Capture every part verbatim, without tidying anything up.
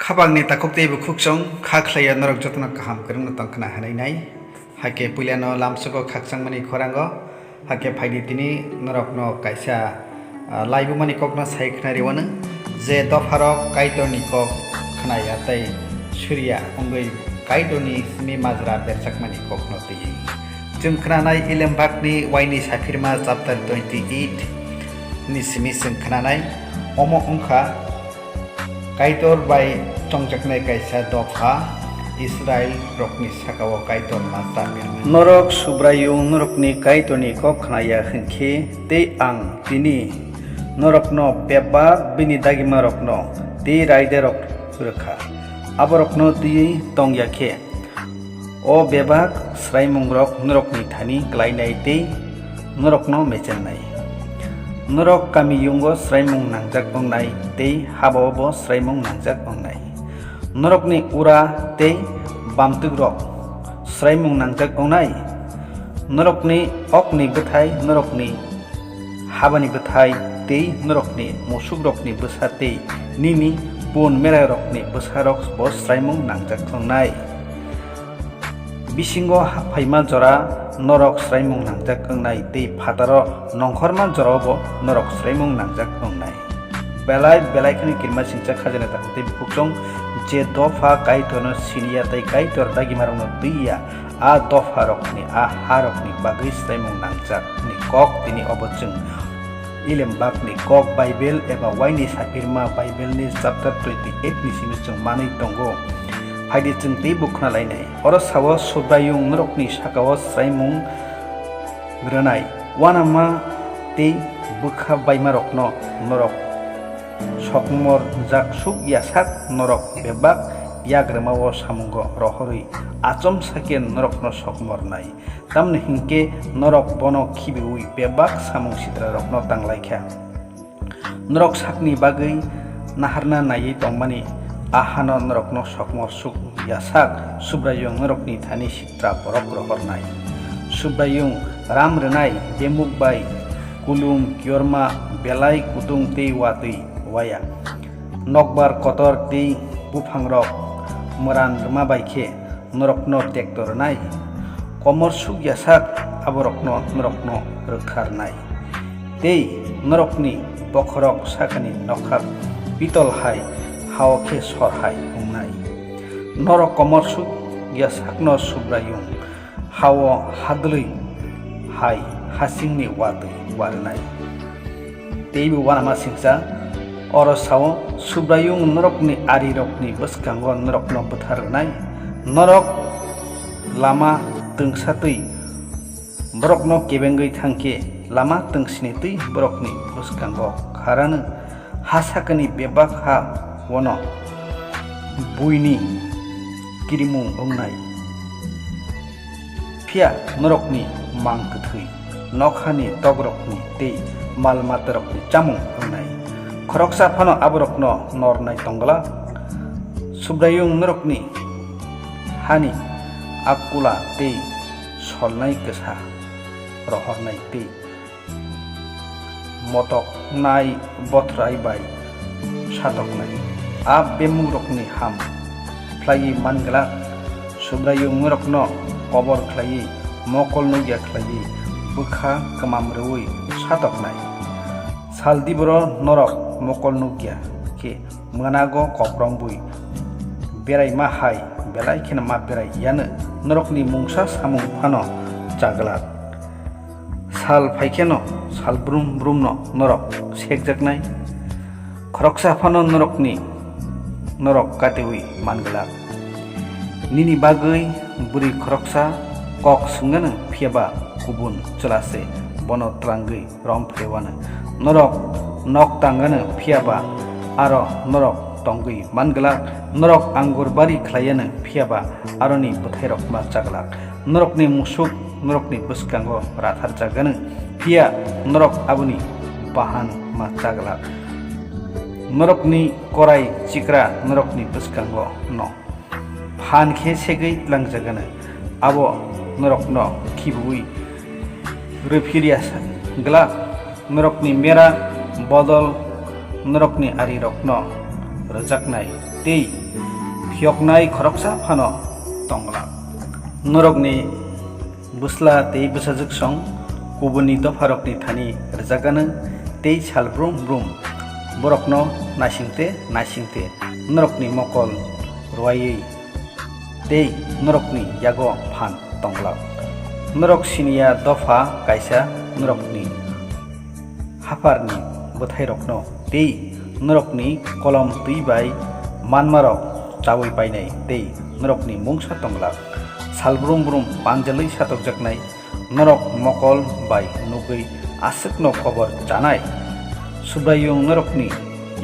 Khapangni takhuk tei bukhuk chwng kha khlaiya norok jotono kaham kwrwngno tongkhwna hwnwi nai. Hakhe puilano lamsogo khakchangmani khorango, hakhe phaidi tini norokno kaisa, ah, laibumani kokno sai khwnariwano, je dopharok Kaitorni kok khwnaya tei suriya wngwi Kaitorni simi majra berjakmani kokno twiwi. Chwng khwnanai Ilembakni Waini Saphirma chapter twenty-eight ni simi chwng khwnanai, omo wngkha Kaitor bai chongjaknai kaisa dopha, Israil rokni sakao Kaitor ma chapirma. Norok Subraiyung norokni Kaitorni kok khnaya hwnkhe, tei ang tini norokno bebak bini dagimarokno tei raidarok rwkha, aborokno twiwi tongya khe, o bebak swraimungrok norokni thani klainai tei norokno mechennai. Norok kamiyungo swraimung nangjak wngnai tei habao bo swraimung nangjak wngnai. Norokni ura tei bamtwikrok swraimung nangjak wngnai. Norokni okni bwthai norokni habani bwthai tei norokni musukrokni bwsa tei nini pun merairokni bwsarok bo swraimung nangjak wngnai. Bisingo haphaima jora norok swraimung nangjak wngnai tei phataro nongkhorma jorao bo norok swraimung nangjak wngnai. Belai belai kheno kirima singcha khajana takhuk tei bukhukchung je dopha Kaitorno siniya tei Kaitor dagimarokno twiya, a dopharokni, a harokni bagwi swraimung nangjakni kok tini obo chwng Ilembakni kok Baibel eba Waini Saphirma Baibelni chapter twenty-eight ni simi chwng manwi tongo. Phaidi chwng teibo khwnalainai. Oro sao, Subraiyung norokni sakao swraimung rwnai, uanama tei bwkha baimarokno norok sokmorjak suk yasak norok bebak yagrwmao samungo rohorwi achomsa khe norokno sokmornai. Tamni hinkhe norok bono khibiui bebak samung sitrarokno tanglaikha. Norok sakni bagwi naharna naiwi tongmani ahano norokno sokmor suk yasak Subraiyung norokni thani sitra borok rohornai. Subraiyung ram rwnai bemuk bai kulum kiyorma belai kutung tei watwi waya. Nokbar kotor tei buphangrok mwran rwma bai khe norokno tekto rwnai. Komor suk yasak aborokno norokno rwkha rwnai. Tei norokni bokhorok sakani nokhak pitol hai hao khe sor hai wngnai. Norok komor suk yasakno Subraiyung hao hadlwi hai hasingni watwi warwnai. Teibo uanama singcha, oro sao, Subraiyung norokni arirokni bwskango norokno bwthar rwnai. Norok lama twngsa twi borokno kebengwi thang khe, lama twngsini twi borokni bwskango kharano ha sakani bebak ha-ono buini kirimung wngnai. Phiya norokni mang kwthwi, nokhani tokrokni tei mal matarokni chamung wngnai. Khoroksa phano aborokno nornai tong glak. Subraiyung norokni hani akula tei solnai kwsa rohornai tei motoknai bothrai bai satoknai. A bemungrokni ham phlaiwi man glak. Subraiyung norokno kobor khlaiwi, mokol nukya khlaiwi, bwkha kwmam rwui satoknai. Sal diboro norok mokol nukya khe mwnago koprwngbwi beraima hai belai kheno ma berai yano norokni mungsa samung phano cha glak. Sal phai kheno sal brum brumno norok sekjaknai. Khoroksa phano norokni, norok katewi man glak. Nini bagwi bwrwi khoroksa kok swngnano, phiya ba kubun chwla se bono twlangwi rom phlaiwano. Norok nok tangano, phiya ba aro norok tongwi man glak. Norok angur bari khlaiyano, phiya ba aroni bwthairok ma cha glak. Norokni musuk norokni bwskango ratharjak gwnang, phiya norok aboni bahan ma cha glak. Norokni korai chikra norokni bwskango no phan khe segwi tlangjak gwnang, abo norokno khibiui rwphirya sa glak. Norokni mera bodol norokni arirokno rwjaknai. tei phiyoknai khoroksa phano tong glak. Norokni bwsla tei bwsajwksong kubunni dopharokni thani rwjak anw tei sal brum brum borokno naisingte naisingte norokni mokol rwaiwi tei norokni yago phan tong glak. Norok siniya dopha kaisa norokni hapharni bwthairokno tei norokni kolom twi bai manmarok chaui painai tei norokni mungsa tong glak. Sal brum brum panjalwi satokjaknai norok mokol bai nugwi aswkno kobor chanai. Subraiyung norokni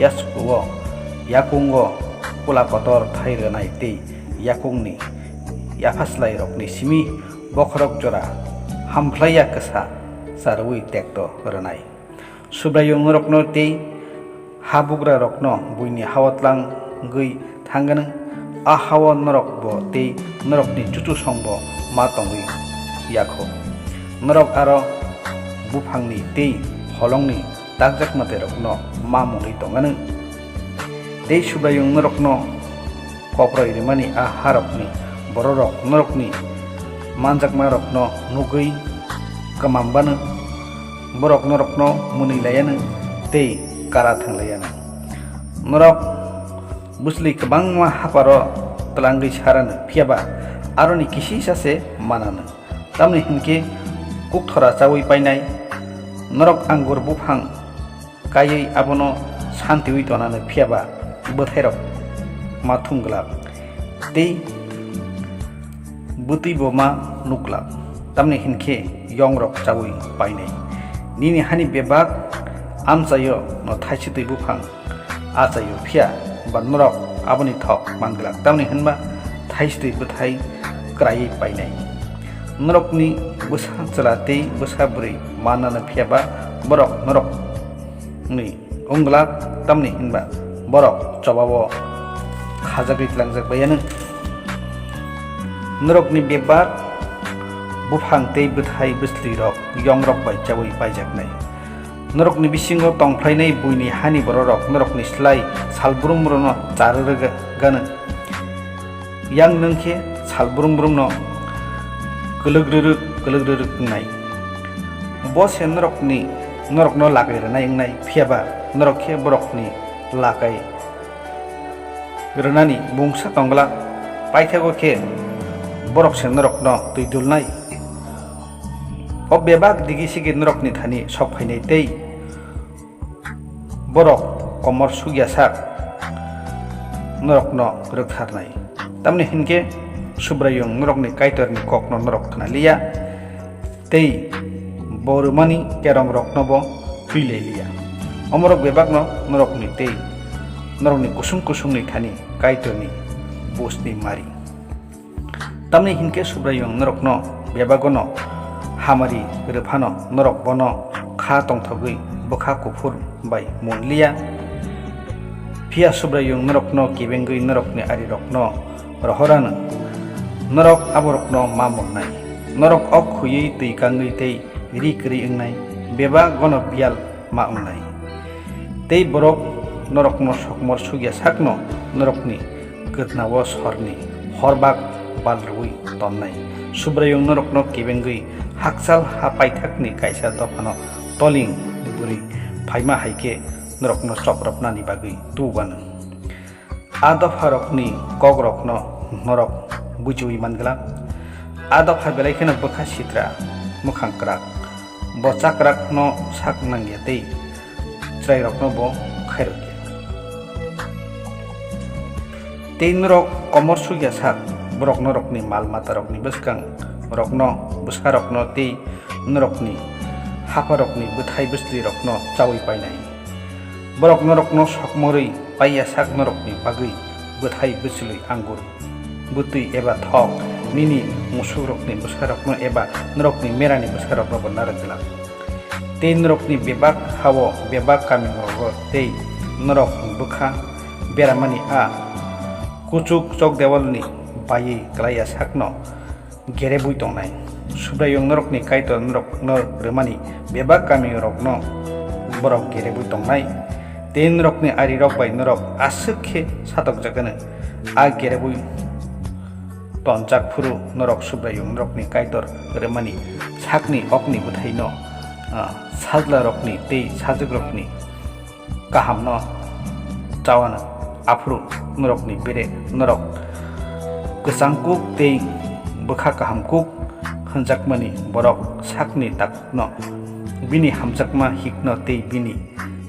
yaskuo yakungo kula kotor thai rwnai tei yakungni yaphaslairokni simi bokhorok jora hamkhlaiya kwsa charwi tekto rwnai. Subraiyung norokno tei habugrarokno buini hao tlangwi thang anw, a hao norokbo tei norokni chuchusongbo ma tongwi yakho. Norok aro buphangni tei holongni takjak mwtairokno ma mwnwi tong anw. Tei Subraiyung norokno koproi rimani a harokni bororok norokni manjakmarokno nugwi kwmam banw, borok norokno mwnwi lai anw tei kara thwng lai anw. Norok bwsli kwbangma hapharo twlangwi sar anw, phiya ba aroni kisisa se man anw. Tamni hwn khe kukthora chaui painai, norok angur buphang kaiwi abono santiui tonanw, phiya ba bwthairok ma thum glak tei bwtwibo ma nuk glak, tamni hwn khe yongrok chaui painai. Nini hani bebak amchaio no thaisitwi buphang achaio, phiya ba norok aboni thok man glak, tamni hwn ba thaisitwi bwthai kwraiwi painai. Norokni bwsa chwla tei bwsa bwrwi mannano, phiya ba borok norokni wng glak, tamni hwn ba borok chobao khajagwi tlangjak bai anw. Norokni bebak buphang tei bwthai bwslirok yongrok bai chaui paijaknai. Norokni bisingo tongphlainai buini hani bororok norokni slai sal brum brumno charwrwk anw. Yang nwng khe sal brum brumno kwlwk rwrwk kwlwk rwrwk wngnai. Bo se norokni, norokno lakai rwnai wngnai, phiya ba norok khe borokni lakai rwnani mungsa tong glak, paithago khe borok se norokno twi dulnai. O bebak digi sigi norokni thani sok phainai tei borok komor sukya sak norokno rwktharnai. Tamni hwn khe Subraiyung norokni Kaitorni kokno norok khna liya tei bo rwmani kerongroknobo twi lai liya. Omorok bebakno norokni tei norokni kusung kusungni thani Kaitorni bujni mari. Tamni hwn khe Subraiyung norokno bebagono hamari rw phano norok bono kha tongthogwi bwkha kuphur bai mun liya. Phiya Subraiyung norokno kebengwi norokni arirokno rohor anw, norok aborokno ma munnai. Norok ok khuiwi twi kangwi tei ri kwrwi wngnai, bebagono biyal ma wngnai. Tei borok norokno sokmor sukya sakno norokni kwtnao sorni horbak bal rwui tonnai. Subraiyung norokno kebengwi hakchal ha paithakni kaisa dophano toling bwrwi phaima hai khe norokno chopropnani bagwi tubu anw. A dopharokni kokrokno norok bujiui man glak. A dopha belai kheno bwkha sitra, mwkhang kwrak. Bo chakrakno sak nangya tei chwrairokno bo khairokya. Tei norok komor sukya sak borok norokni mal matarokni bwskang rokno, bwsarokno tei norokni hapharokni bwthai bwslirokno chaui painai. Borok norokno sokmorwi paiya sak norokni bagwi bwthai bwchlwi angur bwtwi eba thok nini musukrokni bwsarokno eba norokni merani bwsarokno bo narwk glak. Tei norokni bebak ha-o bebak kamiyungrogo tei norok bwkha beramani a kuchuk chokdeualni baiwi klaiya sakno gerebwi tongnai. Subraiyung norokni Kaitor norokno rwmani bebak kamiyungrokno borok gerebwi tongnai. Tei norokni arirok bai norok aswk khe satokjak hwno. A gerebwi tonjak phuru norok Subraiyung norokni Kaitor rwmani sakni okni bwthaino, ah, sajlarokni tei sajukrokni kahamno chawana. Aphuru norokni bere norok kwchang kuk tei bwkha kaham kuk hwnjakmani borok sakni takhukno, bini hamjakma hikno tei bini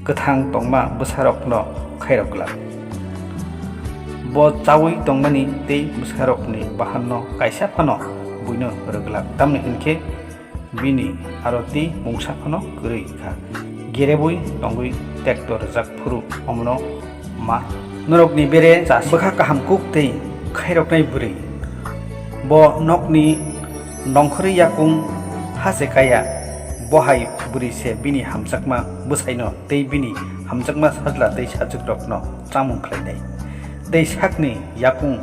kwthang tongma bwsarokno khairok glak. Bo chaui tongmani tei bwsarokni bahanno kaisa phano buino rw glak, tamni hwn khe bini aro tei mungsa phano kwrwi kha. Gerebwi tongwi tekto rwjak phuru omono ma. Norokni bere chasi bwkha kaham kuk tei khairoknai bwrwi. Bo nokni nongkhorwi yakung ha se kaya. Bo hai bwrwi se bini hamjakma bwsaino tei bini hamjakma sajla tei sajukrokno chamung khlainai. Tei sakni yakung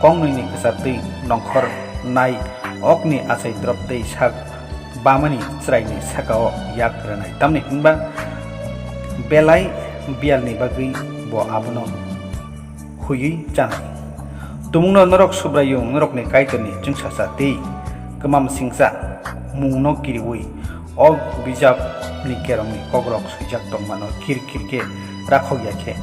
kongnwini kwchartwi nongkhornai okni achai drop tei sak bamani chwraini sakao yak rwnai, tamni hwnba belai biyalni bagwi bo abono huiwi chanai. Tumungno norok Subraiyung norokni Kaitorni chwngsacha tei kwmamsingcha mungno kiriui o bijapni kerongni kokrok swijak tongmano khir khir khe rakhok ya khe,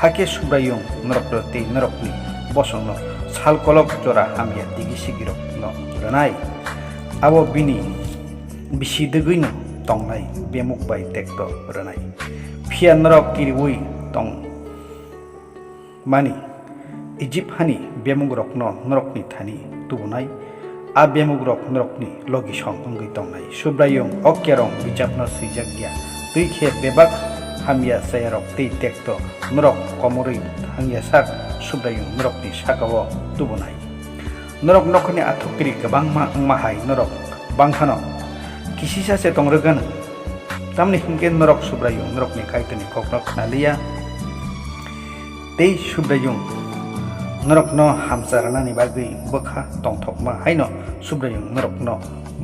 hakhe Subraiyung norokno tei norokni bosongno sal kolok jora hamya digi sigirokno rwnai. Abo bini bisi dwgwino tongnai bemuk bai tekto rwnai. Phiya norok kiriui tong mani Ijip hani bemugrokno norokni thani tubunai, a bemugrok norokni logisong wngwi tongnai. Subraiyung o kerong bijapno swijak ya, twi khe bebak hamya chayarok tei tekto norok komorwi thangya sak Subraiyung norokni saka-o tubunai. Norok nokhorni athukiri kwbangma wngma hai norok bang phano kisisa se tong rwgano. Tamni hwnkhe norok Subraiyung norokni Kaitorni kokno khna liya, tei Subraiyung norokno hamcha rwnani bagwi bwkha tongthokma haino Subraiyung norokno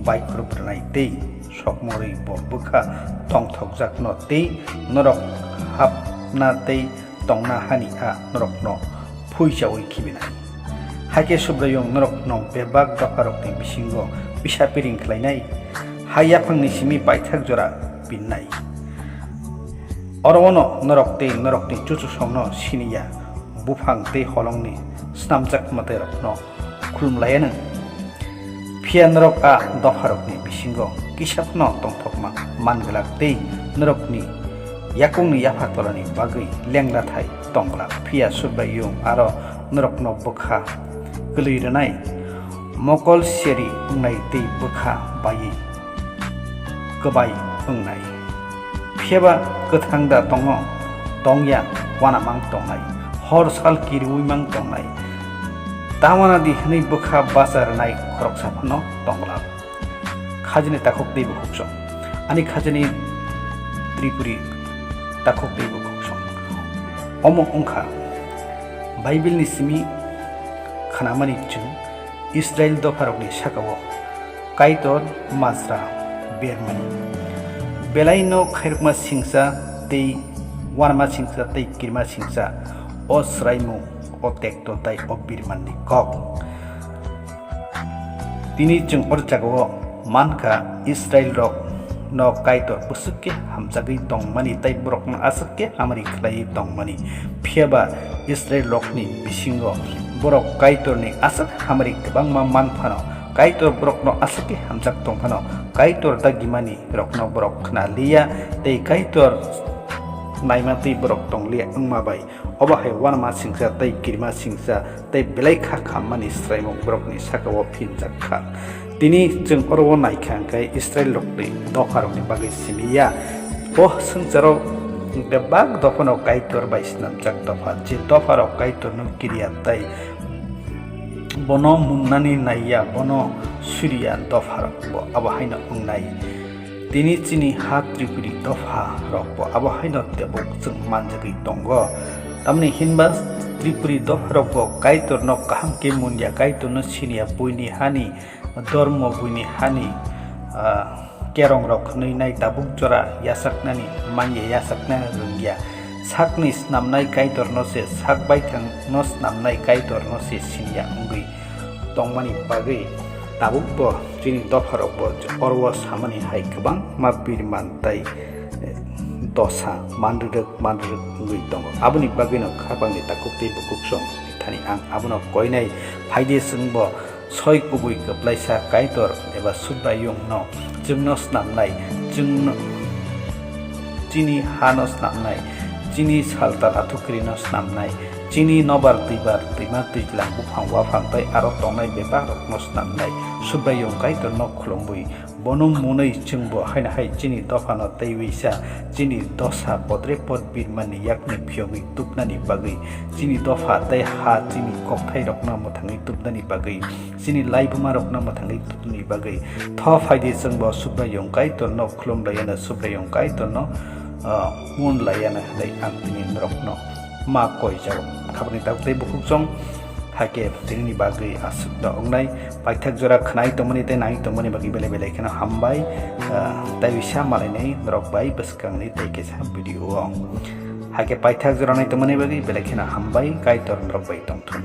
baikhwrwp rwnai tei sokmorwi bo bwkha tongthokjakno tei norok hapna tei tongna hani a norokno phuichaui khibinai. Hakhe Subraiyung norokno bebak dopharokni bisingo bisa piring khlainai, ha yaphangni simi paithak jora pinnai. Oro-ono norok tei norokni chuchusongno siniya buphang tei holongni snamjak mwtairokno khulum laianw. Phiya norok a dopharokni bisingo kisa phano tongthokma man glak tei norokni yakungni yapha tolani bagwi lenglathai tong glak. Phiya Subraiyung aro norokno bwkha kwlwi rwnai, mokol seri wngnai tei bwkha baiwi kwbai wngnai. Phiyaba kwthang da tongo, tongya, uanamang tongnai, hor sal kiriui mang tongnai. Tamana di hwnwi bwkha bacha rwnai khoroksa phano tong glak. Khajini takhuk tei bukhuksong. Ani khajini Tripuri takhuk tei bukhuksong. Omo wngkha Baibilni simi khnamani chwng Israil dopharokni saka-o Kaitor majra bermani. Belaino khairokma singcha tei uanama singcha tei kirima singcha o swraimung, o tekto tei o birmanni kok. Tini chwng o jagao mankha Israilrokno Kaitor bwswk khe hamjagwi tongmani tei borokno aswk khe hamari khlaiwi tongmani. Phiyaba Israilrokni bisingo borok Kaitorni aswk hamari kwbangma man phano, Kaitor borokno aswk khe hamjak tong phano, Kaitor dagimani rokno borok khna liya tei Kaitor naima twi borok tong liya wngma bai. Obo hai uanama singcha tei kirima singcha tei belai kha khammani swraimung borokni saka-o phinjak kha. Tini chwng oro-o naikha hwnkhe Israilrokni dopharokni bagwi simi ya. O swngcharo bebak dophano Kaitor bai snamjak dopha, je dopharok Kaitorno kiriya tei bono munnani naiya, bono suriya dopharokbo abo haino wngnai. Tini chini ha Tripuri dopha rokbo abo haino tebuk chwng manjagwi tongo. Tamni hinba Tripuri dopha rokbo Kaitorno kaham khe munya, Kaitorno siniya, buini hani dormo, buini hani, ah, kerong rok hwnwi nai tabuk jora yachaknani manya, yachakna rwngya. Sakni snamnai Kaitorno se, sak baithangno snamnai Kaitorno se siniya wngwi tongmani bagwi tabukbo chini dopharokbo oro samani hai kwbangma birman tei, eh, dosa manrwrwk manrwrwk wngwi tongo. Aboni bagwino khapangni takhuk tei bukhuk song thani ang abono koinai phaidi chwngbo soi kubui kwplaisa Kaitor eba Subraiyungno chwngno snamnai, chwngno chini hano snamnai, chini saltal athukrino snamnai, chini nobar twibar twima twijlang buphang waphang tei aro tongnai bebakrokno snamnai, Subraiyung Kaitorno khulumwi bono mwnwi chwngbo haino hai chini dophano teiwisa chini dosa podre pod birmani yakni phiyogwi tubnani bagwi, chini dopha tei ha chini kokthairokno mwthangwi tubnani bagwi, chini laibumarokno mwthangwi tubnani bagwi tho phaidi chwngbo Subraiyung Kaitorno khulum laiano, Subraiyung Kaitorno, ah, mun laiano hwnwi ang tini norokno ma koijago. Khapangni takhuk tei bukhuk song, hakhe tinini bagwi aswkno wngnai. Paithak jora khwnai tongmani tei nai tongmani bagwi belai belai kheno hambai, ah, tei bisa malainai norok bai bwskangni tei kisa video o. Hakhe paithak jora nai tongmani bagwi belai kheno hambai, Kaitor norok bai tongthun.